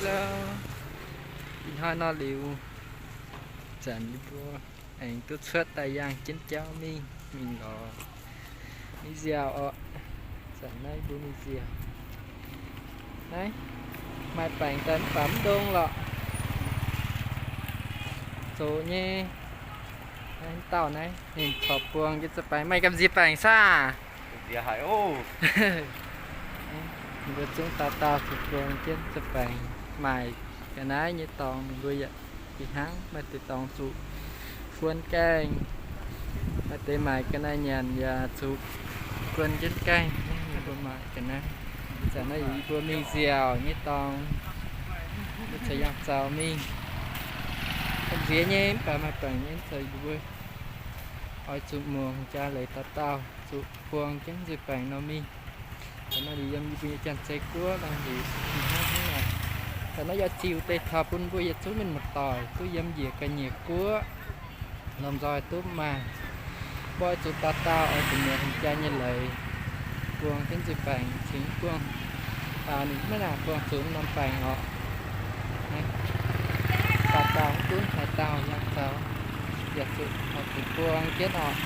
Ih hnoi nor liuz, zanc yie mbuo aengx duqv cuotv daaih yangh jienv jauv mingh, mingh lorz mi nziaauc orqc. Zanc naaiv yie mbuo mingh nziaauc. Naaiv maaih baengc daaih mv baac mv ndongc lorqc. Zoux nyei. Naaiv dauh naaiv ninh corc buang jienv za'baengx. Maaih gamh nziex baengc saah? Yie mbuo zungv dauh dauh zuqc buang jienv za'baengx. Maaic ga'naaiv nyei dorngx ninh mbuo yaac fih hnangv. Maaih deix dorngx zuqc guon gaengh, maaih deix maaic ga'naaiv nyanc yaac zuqc guon jienv gaengh. Ninh mbuo maaic ga'naaiv. Ih zanc naaiv yie mbuo mingh nziaauc nyei dorngx, mbuo caux yangh zaux mingh. Gamh nziex nyei mv baac maaih baengc nyei, zoux yie mbuo oix zuqc muangx jaa leiz dauh dauh zuqc buang jienv nzuih baengc nor mingh. Zanc naaiv liuz yiem yie mbuo nyei Janx-Zei Guoqv naaiv liuz, hnangv naaic. Zanc naaiv yaac ziux deix taux bun mbuo yietc zungv mienh muoz-doic duqv yiem njiec ga'nyiec guoqv, lomh nzoih duqv maaih. Mbuo oix zuqc dauh dauh oix zuqc muangx jaa nyei leiz, buang jienv nzuih baengc cingx buang, ninh maiv nangc buang zuqc norm baengc orqc. Dauh dauh mv gunv haaix dauh yangh zaux yaac zuqc, oix zuqc buang jienv orqc.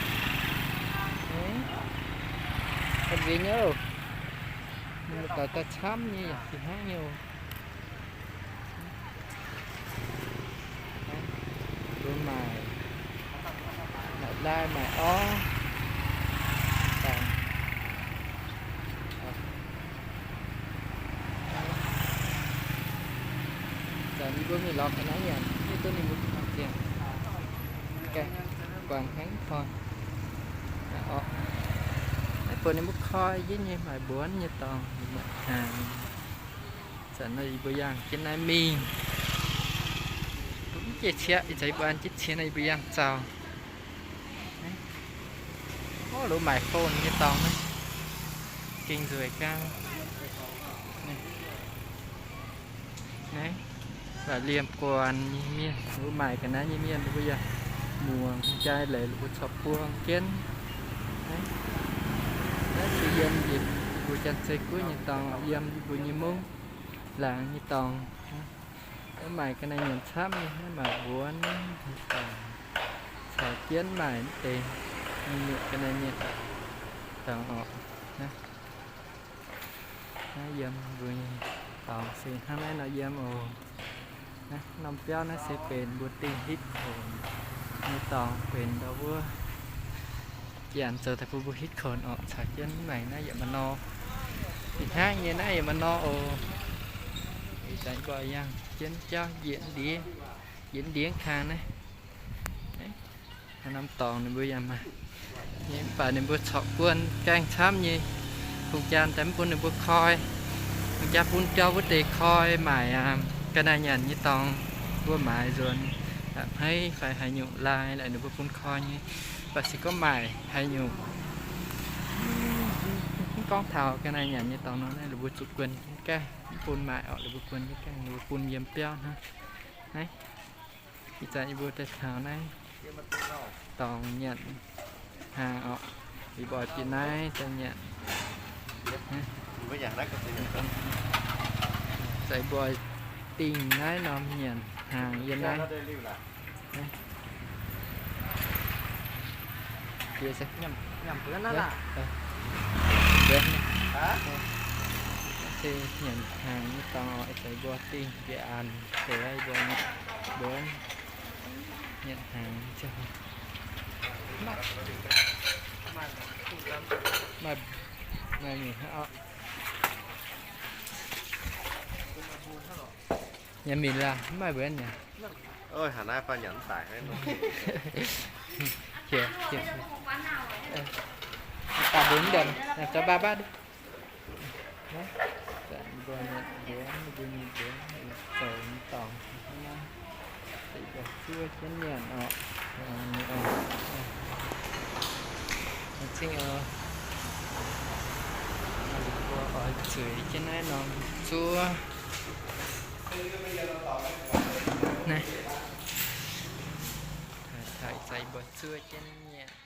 Gamh nziex nyei oc. Mienh muoz-doic daaih camv nyei yaac fih hnangv nyei oc. Mbuo maaic, maaic laai maaic orv. Zanc yie mbuo mingh lorz ga'naaiv nyanc, mv duqv ninh mbuo ziangh gaengh guangc hnangv korn. Naaiv buatc ninh mbuo koi jienv nyei maaic mbuonx nyei dorngx, maaic hnaangx. Zanc naaiv yie mbuo yangh jienv naaiv mingh, mv jiex qiex, ih zanc yie mbuo an jienv qiex naaiv yie mbuo yangh zaux. Orv, luz maaic phone nyei dorngx naaiv, gengh nzueic gau. Naaiv, baac liemh guanh nyei mienh, luz maaic ga'naaiv nyei mienh, mbuo yaac muangx jaa leiz, mbuo corc buang jienv. Naaiv se yiem yie mbuo Janx-Zei Guoqv nyei dorngx, yiem yie mbuo nyei mungv laangz nyei dorngx. Naaiv maaic ga'naaiv nyanc camv nyei, naaiv maaic mbuonx nyei dorngx, caux jienv maaic mv deix, mingh nyutc ga'naaiv nyanc dorngx orqc. Naaiv yiem mbuo nyei dorngx se hnangv naaiv nor yiem oc. Naaiv norm biauv naaiv se benx mbuo dingh hitv konx nyei dorngx, benx ndau wuov janx zoux daaih bun mbuo hitv konx orqc. Caux jienv maengc naaiv yaac maaih nor, fih hnangv nyei naaiv yaac maaih nor oc. Ih zanc mbuo yangh jienv jauv njiec ndiev, njiec ndiev kang naaiv. Norm dorngx ninh mbuo yaac maaih nyei, mv baac ninh mbuo corc guon gaengh camv nyei. Hungh jaa daaih mv bun ninh mbuo koi. Hungh jaa bun biauv wuov deix koi maaic ga'naaiv nyanc nyei dorngx, mbuo maaiz nzuonx a'hneiv fai haaix nyungc laai, ninh mbuo bun koi nyei. Mv baac se gorngv maaic haaix nyungc, mv gorngv taux ga'naaiv nyanc nyei dorngx nor, ninh mbuo zuqc guon jienv gaengh, mv bun maaic orqc, ninh mbuo guon jienv gaengh, ninh mbuo bun yiem biauv hnangv. Naaiv, ih zanc yie mbuo daaih taux naaiv dorngx nyanc hnaangx orqc. Yie mbuo oix bieqc naaiv daaih nyanc. Ih zanc yie mbuo dingh naaiv norm nyanc hnaangx yiem naaiv. Nyanc hnaangx nyei dorngx orqc, ih zanc yie mbuo dingh njiec an deix, yie mbuo mbuonx nyanc hnaangx. Maaih, maaih mingh hnangv orqc. Nyanc mingh laaix mv maaih mbuonx nyanc. Daaih mbuo mv ndorm, caux baav baav duqv. Mbuo mbuonx, mbuo mbuonx zoux dorngx hnangv naaiv. Zuov jienv nyanc orqc. Cingx oc, mbuo oix zueiz jienv naaiv norm zuov. Naaiv, taaix zanc mbuo zuov jienv nyanc.